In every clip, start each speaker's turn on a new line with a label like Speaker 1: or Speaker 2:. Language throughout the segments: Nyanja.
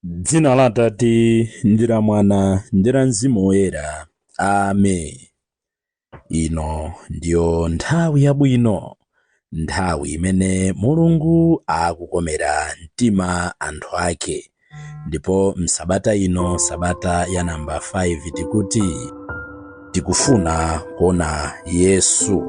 Speaker 1: Dzina la Atate ndi la Mwana ndi la Mzimu Woyera. Amen. Ino ndiyo nthawi yabwino, nthawi imene Mulungu akukomera mtima anthu ake. Ndipo msabata ino, sabata ya namba 5, tikuti tikufuna kuona Yesu.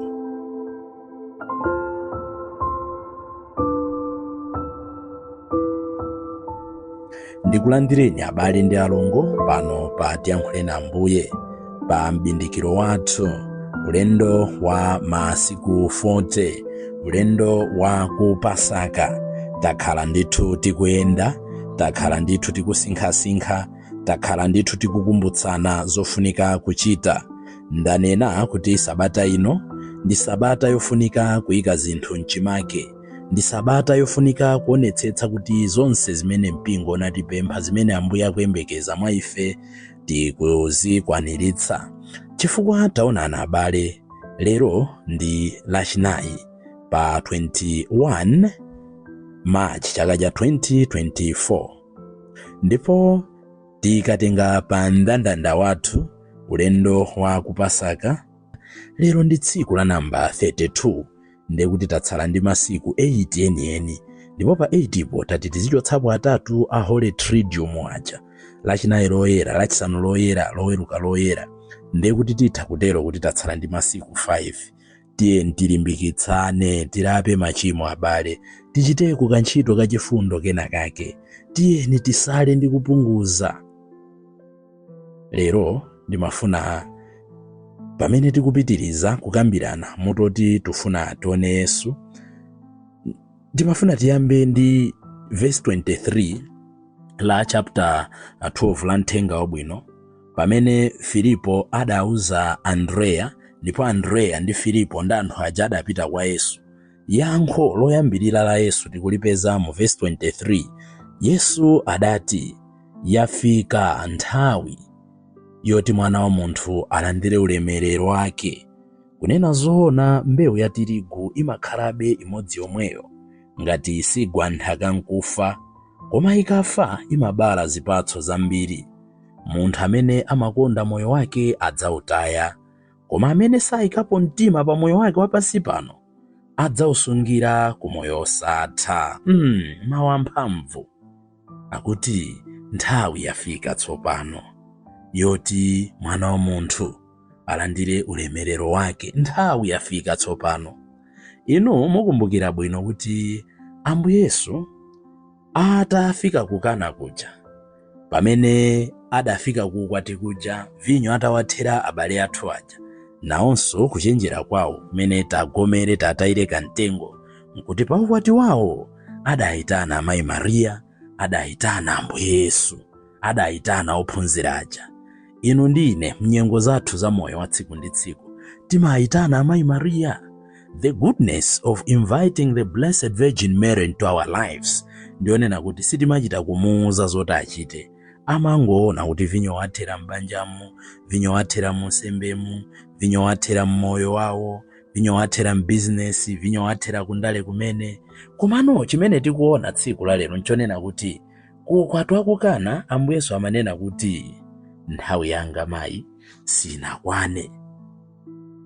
Speaker 1: Ndikulandireni abale ndi alongo pano pa Tiyankhuleni Ambuye pa mbindikiro wathu, ulendo wa masiku 40, ulendo wa ku Pasaka. Takhala ndithu tikuyenda, takhala ndithu tikusinkhasinkha, takhala ndithu tikukumbutsana zofunika kuchita. Ndanena kuti sabata ino ndi sabata yofunika kuyika zinthu mchimake. Ndi sabata yofunika kuonetsetsa kuti zonse zimene mpingo unatipempha, zimene Ambuye akuyembekeza mwa ife, tikuzikwaniritsa. Chifukwa taonani abale, lero ndi Lachinayi pa 21 March chaka cha 2024, ndipo tikatenga pa mndandanda wathu ulendo wa kupasaka, lero ndi tsiku la namba 32, ndekuti tatsala ndi masiku 8 enieni. Ndipo pa 8 po tati tizichotsapo atatu a Holy Triduum aja, Lachinayi Loyera, Lachisanu Loyera, Loweruka Loyera, ndekuti titha kutero kuti tatsala ndi masiku 5. Tiyeni tilimbikitsane, tilape machimo abale, tichiteko kantchito kachifundo kena kake, tiyeni tisale ndi kupunguza. Lero ndimafuna pamene tikupitiriza kukambirana mutoti tufuna tione Yesu, ndimafuna tiyambe ndi verse 23 la chapter 12 la Mthenga Wabwino, pamene Filipo adauza Andreya, ndipo Andreya ndi Filipo ndi anthu aja adapita kwa Yesu. Yankho loyambirira la Yesu tikulipeza mu verse 23. Yesu adati, yafika nthawi yoti Mwana wa munthu alandire ulemerero wake. Kunena zoona, mbewu ya tirigu imakhalabe imodzi yomweyo ngati sigwa nthaka nkufa, koma ikafa imabala zipatso zambiri. Munthu amene amakonda moyo wake adzautaya, koma amene sayikapo mtima pa moyo wake wapansi pano adzausungira ku moyo osatha. Mawu amphamvu akuti nthawi yafika tsopano yoti Mwana wa munthu alandire ulemerero wake. Nthawi yafika tsopano. Inu mukumbukira bwino kuti Ambuye Yesu atafika ku Kana kuja, pamene adafika ku ukwati kuja, vinyo atawathera abale athu aja, nawonso kuchenjera kwawo kumene tagomere tatayire kamtengo, nkuti pa ukwati wawo adayitana amayi Mariya, adayitana Ambuye Yesu, adayitana ophunzira aja. Inu ndi ine mnyengo zathu za moyo wa tsiku ndi tsiku timayitana amayi Mariya. The goodness of inviting the Blessed Virgin Mary into our lives ndionena kuti sitimachita kumuuza zoti achite, amangoona kuti vinyo wathera m'banjamu, vinyo wathera munsembemu, vinyo wathera mmoyo wawo, vinyo wathera m'bizinesi, vinyo wathera kundale kumene. Komano chimene tikuona tsiku la lero nchonena kuti ku ukwati wa ku Kana Ambuye Yesu amanena kuti nthawi yanga mayi sinakwane.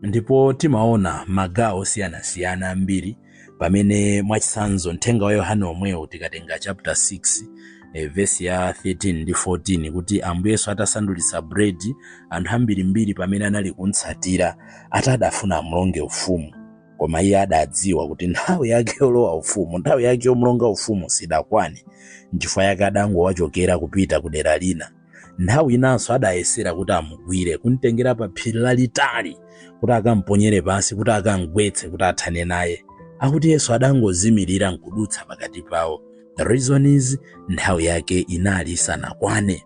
Speaker 1: Ndipo timaona magawo osiyanasiyana ambiri pamene mwachitsanzo mthenga wa Yohane omwewo tikatenga chapter 6 verse ya 13 ndi 14, kuti Ambuye Yesu atasandulitsa bread, anthu ambirimbiri pamene anali kumtsatira atadafuna amulonge ufumu, koma iye adadziwa kuti nthawi yake yolowa ufumu, nthawi yake yomulonga ufumu sidakwane, nchifukwa yake adangowachokera kupita ku dera lina. Nthawi inanso adayesera kuti amugwire, kumtengera pa phiri lalitali kuti akamponyere pansi, kuti akamgwetse, kuti athane naye. Akuti Yesu adangozimirira nkudutsa pakati pawo. The reason is nthawi yake inali isanakwane.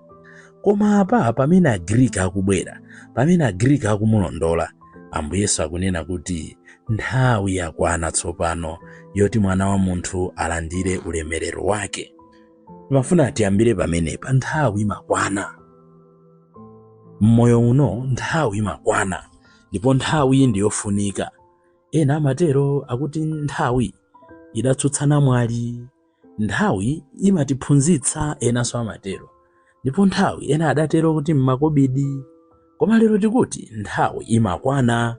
Speaker 1: Koma apa pamene Agriki akubwera, pamene Agriki akumulondola, Ambuye Yesu akunena kuti nthawi yakwana tsopano yoti Mwana wa munthu alandire ulemerero wake. Timafuna tiyambire pamenepa. Nthawi imakwana mmoyo uno, nthawi imakwana, ndipo nthawi ndi yofunika. Ena amatero akuti nthawi idatsutsa namwali, Nthawi imatiphunzitsa, enanso amatero. Ndipo nthawi, ena adatero kuti mmakobidi. Koma lero tikuti nthawi imakwana.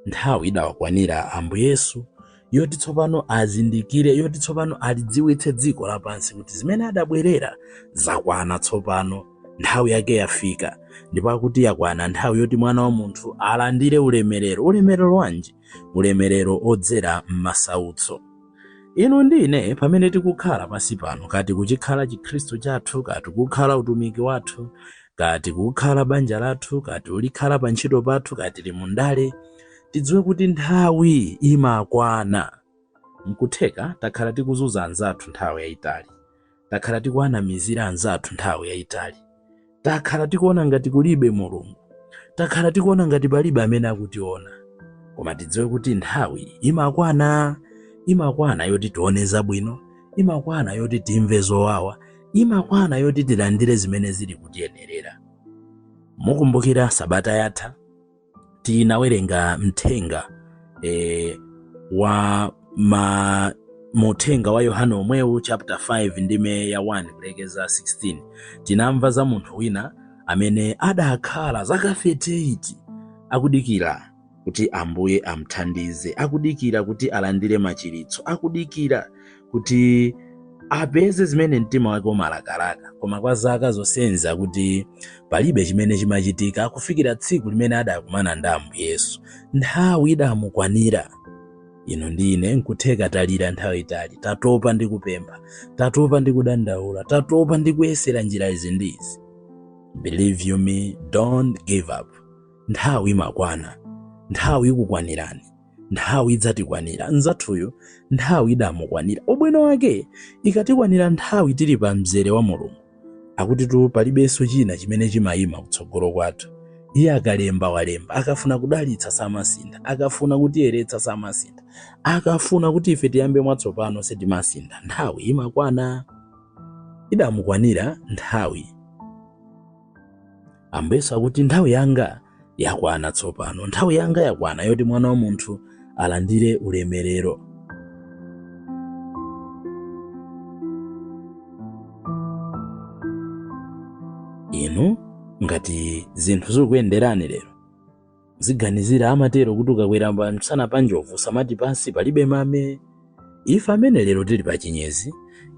Speaker 1: Nthawi idawakwanira Ambuye Yesu yoti tsopano azindikire, yoti tsopano alidziwitse dziko lapansi kuti zimene adabwerera zakwana tsopano. Nthawi yake yafika, ndipo akuti yakwana nthawi yoti Mwana wa munthu alandire ulemerero. Ulemerero wanji? Ulemerero odzera m'masautso. Inu ndi ine pamene tikukhala pansi pano, kati kuchikhala Chikhristu chathu, kati kukhala utumiki wathu, kati kukhala banja lathu, kati ulikhala pa ntchito pathu, kati tili mundale, tidziwe kuti nthawi imakwana. Nkutheka takhala tikuzunza anzathu nthawi yayitali, takhala tikuwanamizira anzathu nthawi yayitali, takhala tikuona ngati kulibe Mulungu, takhala tikuona ngati palibe amene akutiona. Koma tidziwe kuti nthawi imakwana. Imakwana yoti tione zabwino, imakwana yoti timve zowawa, imakwana yoti tilandire zimene zili kutiyenerera. Mukumbukira sabata yatha tinawerenga mthenga wa ma muthenga wa Yohane omwewu, chapter 5 ndime ya 1 kulekeza 16. Tinamva za munthu wina amene adakhala zaka 38 akudikira kuti Ambuye amthandize, akudikira kuti alandire machiritso, akudikira kuti apeze zimene mtima wake umalakalaka. Koma kwa zaka zonsezi akuti palibe chimene chimachitika, kufikira tsiku limene adakumana ndi Ambuye Yesu. Nthawi idamukwanira. Inu ndi ine nkutheka talira nthawi itali, tatopa ndi kupempha, tatopa ndi kudandaula, tatopa ndi kuyesera njira izi ndi izi. Believe you me, don't give up. Nthawi imakwana. Nthawi ikukwanirani, nthawi idzatikwanira. Mzathuyu nthawi idamukwanira. Ubwino wake ikatikwanira nthawi tili pa mzere wa Mulungu, akuti tu palibenso china chimene chimayima kutsogolo kwathu. Iye akalemba walemba, akafuna kudalitsa samasintha, akafuna kutiyeretsa samasintha, akafuna kuti ife tiyambe mwatsopano sitimasintha. Nthawi imakwana. Idamukwanira nthawi. Ambuye Yesu akuti nthawi yanga yakwana tsopano, nthawi yanga yakwana yoti Mwana wa munthu alandire ulemerero. Inu ngati zinthu zikukuyenderani lero, ziganizira amatero kuti ukakwera pamsana pa njovu usamati pansi palibe mame. Ife amene lero tili pa chinyezi,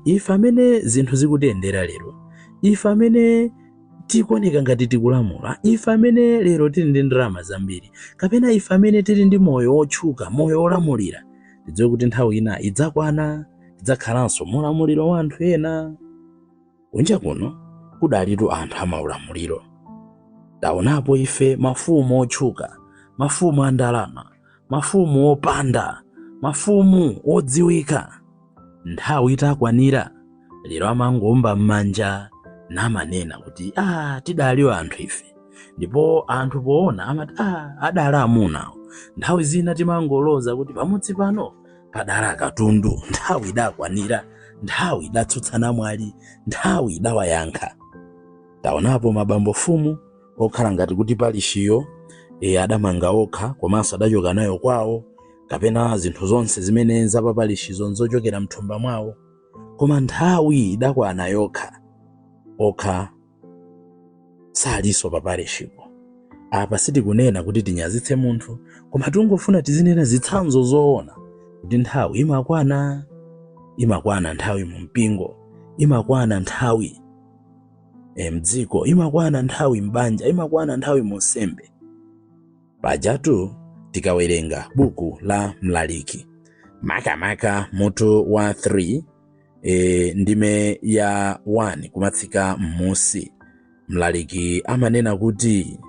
Speaker 1: ife amene zinthu zikutiyendera lero, ife amene tikuoneka ngati tikulamula, ife amene lero tili ndi ndalama zambiri, kapena ife amene tili ndi moyo wotchuka, moyo wolamulira, tidziwe kuti nthawi ina idzakwana tidzakhalanso mulamuliro wa anthu ena. Kunja kuno kudalitu anthu amaulamuliro. Taonapo ife mafumu otchuka, mafumu a ndalama, mafumu opanda, mafumu odziwika. Nthawi itakwanira, lero amangomba m'manja namanena kuti tidali anthu ife. Ndipo anthu poona amati adali amunawo. Nthawi zina timangoloza kuti pamudzi pano padali akatundu. Nthawi idakwanira, nthawi idatsutsa namwali, nthawi idawayankha. Taonapo mabambo fumu okhala ngati kuti palishiyo adamanga okha, komanso adachoka nayo kwawo, kapena zinthu zonse zimene zapapalishizo nzochokera mthumba mwawo. Koma nthawi idakwana yokha okha salinso paparishipo. Apa sitikunena kuti tinyazitse munthu, koma tingofuna tizinena zitsanzo zoona kuti nthawi imakwana. Imakwana nthawi mu mpingo, imakwana nthawi mdziko, imakwana nthawi m'banja, imakwana nthawi mu nsembe. Pajatu tikawerenga buku la Mlaliki, makamaka mutu wa 3 ndime ya 1 kumatsika m'musi, Mlaliki amanena kuti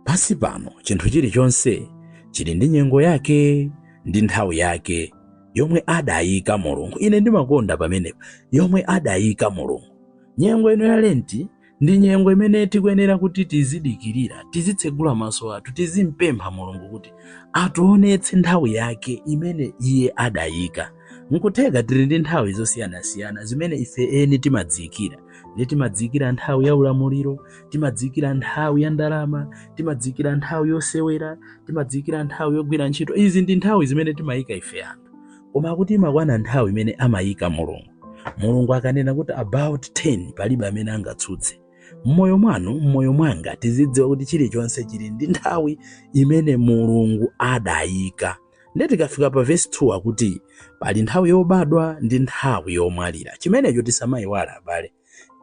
Speaker 1: pansi pano chinthu chilichonse chili ndi nyengo yake ndi nthawi yake yomwe adayika Mulungu. Ine ndimakonda pamenepa, yomwe adayika Mulungu. Nyengo ino ya Lenti ndi nyengo imene tikuyenera kuti tizidikirira, tizitsegula maso athu, tizimpempha Mulungu kuti ationetse nthawi yake imene iye adayika. Nkutheka tili ndi nthawi zosiyanasiyana zimene ife eni timadziyikira. Ndiye timadziyikira nthawi ya ulamuliro, timadziyikira nthawi ya ndalama, timadziyikira nthawi yosewera, timadziyikira nthawi yogwira ntchito. Izi ndi nthawi zimene timayika ife anthu. Koma akuti imakwana nthawi imene amayika Mulungu. Mulungu akanena kuti about 10, palibe amene angatsutse. Mmoyo mwanu, mmoyo mwanga, tizidziwa kuti chilichonse chili ndi nthawi imene Mulungu adayika. Ndiye tikafika pa vesi 2, akuti pali nthawi yobadwa ndi nthawi yomwalira. Chimenecho tisamayiwala, abale.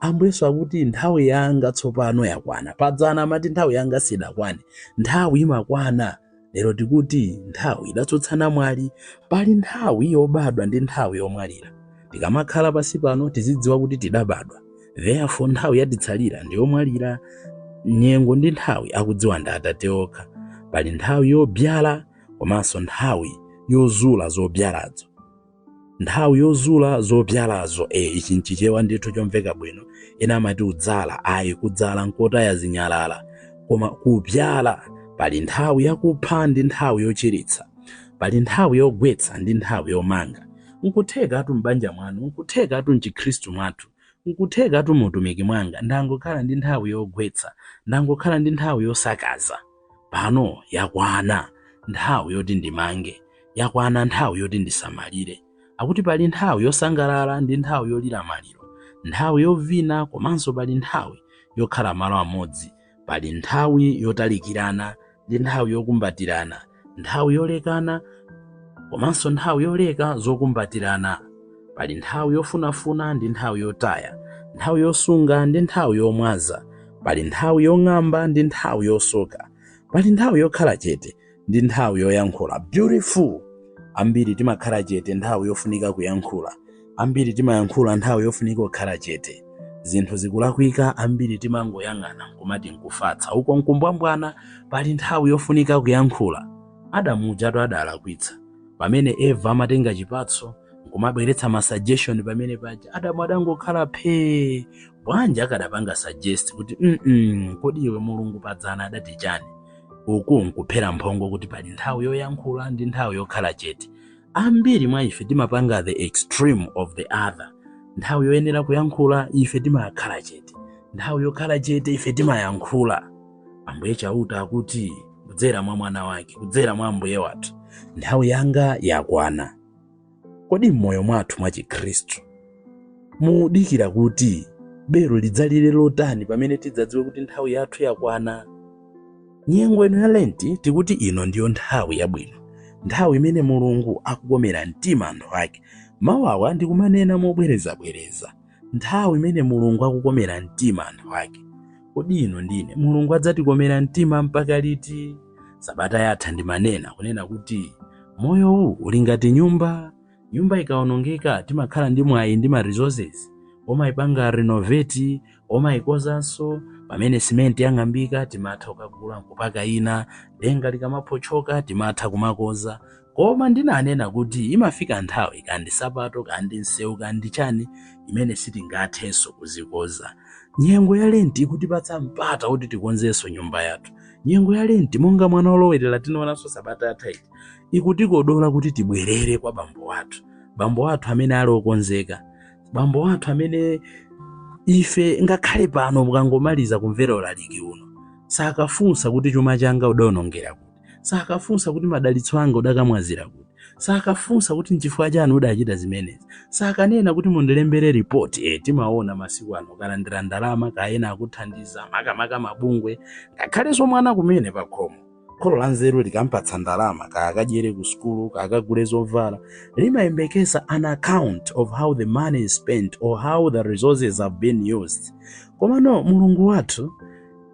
Speaker 1: Ambuye Yesu akuti, "Nthawi yanga tsopano yakwana." Padzana amati, "Nthawi yanga sidakwane." Nthawi imakwana. Lero tikuti nthawi idatsutsana mwali. Pali nthawi yobadwa ndi nthawi yomwalira. Tikamakhala pasi pano, tizidziwa kuti tidabadwa, therefore nthawi yatitsalira ndi yomwalira. Nyengo ndi nthawi akudziwa ndi Atate okha. Pali nthawi yobyala komanso nthawi yozula zobyalazo. Nthawi yozula zobyalazo, ichi nchichewa ndithu chomveka bwino. Ena amati udzala, ayi, kudzala nkotaya zinyalala, koma kubyala. Pali nthawi yakupha ndi nthawi yochiritsa. Pali nthawi yogwetsa ndi nthawi yomanga. Nkuthekatu m'banja mwanu, nkuthekatu mchikhristu mwathu, nkuthekatu mutumiki mwanga, ndangokhala ndi nthawi yogwetsa, ndangokhala ndi nthawi yosakaza. Pano yakwana nthawi yoti ndimange, yakwana nthawi yoti ndisamalire. Akuti pali nthawi yosangalala ndi nthawi yolira maliro, nthawi yovina komanso pali nthawi yokhala malo amodzi. Pali nthawi yotalikirana ndi nthawi yokumbatirana, nthawi yolekana komanso nthawi yoleka zokumbatirana. Pali nthawi yofunafuna ndi nthawi yotaya, nthawi yosunga ndi nthawi yomwaza. Pali nthawi yong'amba ndi nthawi yosoka. Pali nthawi yokhala chete ndi nthawi yoyankhula. Beautiful. Ambiri timakhala chete nthawi yofunika kuyankhula. Ambiri timayankhula nthawi yofunika kukhala chete. Zinthu zikulakwika, ambiri timangoyang'ana nkumati nkufatsa, uko nkumbwambwana. Pali nthawi yofunika kuyankhula. Adamu ujatu adalakwitsa pamene Eva amatenga chipatso nkumabweretsa ma suggestion pamene paja. Adamu adangokhala phee. Bwanji akadapanga suggest kuti, Kodi iwe, Mulungu padzana adati chani?" Uku nkuphera mphongo kuti pali nthawi yoyankhula ndi nthawi yokhala chete. Ambiri mwa ife timapanga the extreme of the other. Nthawi yoyenera kuyankhula, ife timakhala chete. Nthawi yokhala chete, ife timayankhula. Ambuye Chauta akuti kudzera mwa mwana wake, kudzera mwa Ambuye wathu, "Nthawi yanga yakwana." Kodi m'moyo mwathu mwa Chikhristu mudikira kuti belo lidzalire lotani pamene tidzadziwe kuti nthawi yathu yakwana? Nyengo ino ya Lenti, tikuti ino ndiyo nthawi yabwino, nthawi imene Mulungu akukomera mtima anthu ake. Mawu awa ndikumanena mobwerezabwereza, nthawi imene Mulungu akukomera mtima anthu ake. Kodi ino ndine, Mulungu adzatikomera mtima mpaka liti? Sabata yatha ndimanena kunena kuti moyowu uli ngati nyumba. Nyumba ikawonongeka, timakhala ndi mwayi ndi ma resources omayipanga renovate, omayikozanso. Pamene simenti yang'ambika, timatha kukagula nkupaka ina. Denga likamaphotchoka, timatha kumakoza. Koma ndinanena kuti imafika nthawi, kandi sapato, kandi msewu, kandi chani, imene sitingathenso kuzikoza. Nyengo ya Lenti ikutipatsa mpata kuti tikonzenso nyumba yathu. Nyengo ya Lenti, monga mwana olowerera tinaonanso sabata yatha iji, ikutikodola kuti tibwerere kwa bambo wathu, bambo wathu amene ali okonzeka, bambo wathu amene ife ngakhale pano mukangomaliza kumvera ulaliki uno, sakafunsa kuti, "Chuma changa udawonongera kuti?" Sakafunsa kuti, "Madalitso anga udakamwazira kuti?" Sakafunsa kuti, "Nchifukwa chani udachita zimenezi?" Sakanena kuti, "Mundilembere ripoti." Timaona masiku ano ukalandira ndalama, kaena akuthandiza, makamaka mabungwe, ngakhalenso mwana kumene pakhomo, kholo la nzeru likampatsa ndalama, kaakadyere ku sukulu, kaakagule zovala, limayembekeza an account of how the money is spent or how the resources have been used. Komano Mulungu wathu,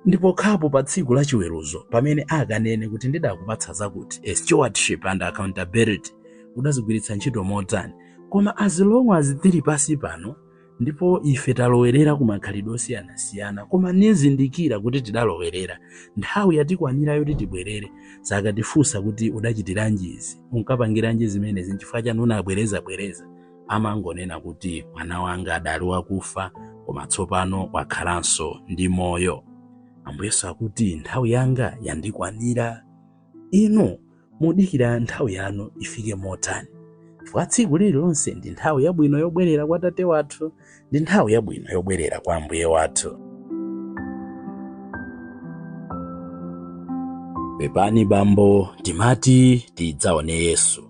Speaker 1: ndipokhapo pa tsiku la chiweruzo pamene akanene kuti, "Ndidakupatsa zakuti," a stewardship and accountability, "udazigwiritsa ntchito motani?" Koma as long as tili pasi pano, ndipo ife talowerera ku makhalidwe osiyanasiyana, koma nizindikira kuti tidalowerera, nthawi yatikwanira yoti tibwerere. Sakatifunsa kuti, "Udachitiranji izi? Unkapangiranji zimenezi? Nchifukwa chani unabwerezabwereza?" Amangonena kuti, "Mwana wanga adali wakufa, koma tsopano wakhalanso ndi moyo." Ambuye Yesu akuti, "Nthawi yanga yandikwanira." Inu mudikira nthawi yanu ifike motani? Chifukwa tsiku lililonse ndi nthawi yabwino yobwerera kwa Tate wathu, ndi nthawi yabwino yobwerera kwa Ambuye wathu. Pepani bambo, timati tidzaone Yesu.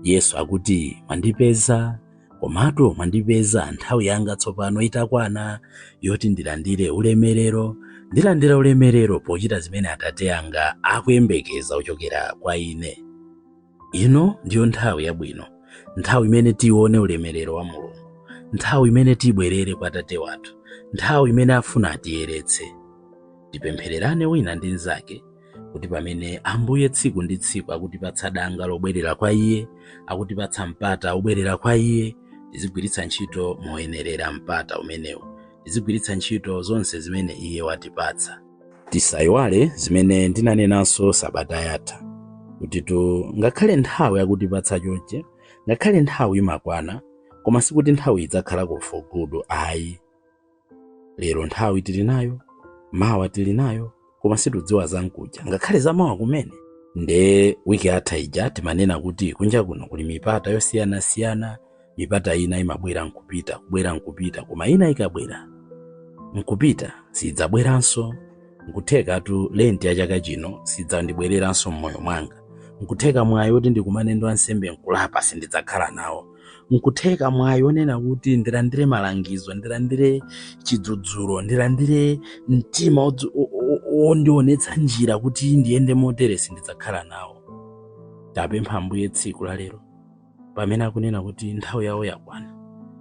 Speaker 1: Yesu akuti, "Mwandipeza." Komatu mwandipeza nthawi yanga tsopano itakwana yoti ndilandire ulemerero. Ndilandira ulemerero pochita zimene Atate anga akuyembekeza kuchokera kwa ine. Ino ndiyo nthawi yabwino, nthawi imene tione ulemerero wa Mulungu, nthawi imene tibwerere kwa Atate wathu, nthawi imene afuna atiyeretse. Tipemphererane wina ndi mnzake kuti pamene Ambuye tsiku ndi tsiku akutipatsa danga lobwerera kwa Iye, akutipatsa mpata wobwerera kwa Iye, tizigwiritsa ntchito moyenerera mpata umenewu, tizigwiritsa ntchito zonse zimene Iye watipatsa. Tisayiwale zimene ndinanenanso sabata yatha kutitu ngakhale nthawi akutipatsa chonche, ngakhale nthawi imakwana, koma sikuti nthawi idzakhalako for good ayi. Lero nthawi tili nayo, mawa tili nayo, koma situdziwa zamkuja ngakhale za mawa kumene. Nde wiki yatha ija timanena kuti kunja kuno kuli mipata yosiyanasiyana. Mipata ina imabwera nkupita, kubwera nkupita, koma ina ikabwera nkupita sidzabweranso. Nkuthekatu Lenti ya chaka chino sidzandibwereranso mmoyo mwanga. Nkutheka mwayi woti ndikumane ndi wansembe nkulapa sindidzakhala nawo. Nkutheka mwayi wonena kuti ndilandire malangizo, ndilandire chidzudzulo, ndilandire mtima wondionetsa njira kuti ndiyende motere sindidzakhala nawo. Tapempha Ambuye tsiku la lero pamene akunena kuti nthawi yawo yakwana,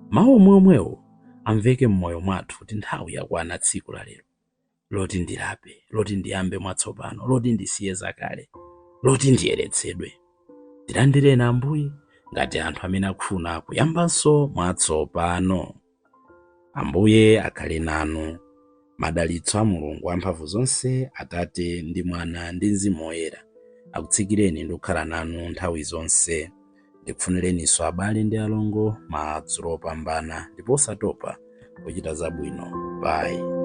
Speaker 1: mawu omweomwewo amveke mmoyo mwathu kuti nthawi yakwana tsiku la lero loti ndilape, loti ndiyambe mwatsopano, loti ndisiye zakale, loti ndiyeretsedwe. Tilandireni Ambuye ngati anthu amene akufuna kuyambanso mwatsopano. Ambuye akhale nanu. Madalitso a Mulungu wamphamvu zonse, Atate ndi Mwana ndi Mzimu Woyera, akutsikireni ndi kukhala nanu nthawi zonse. Ndikufunireninso abale ndi alongo madzulo opambana ndipo osatopa pochita zabwino. Bye.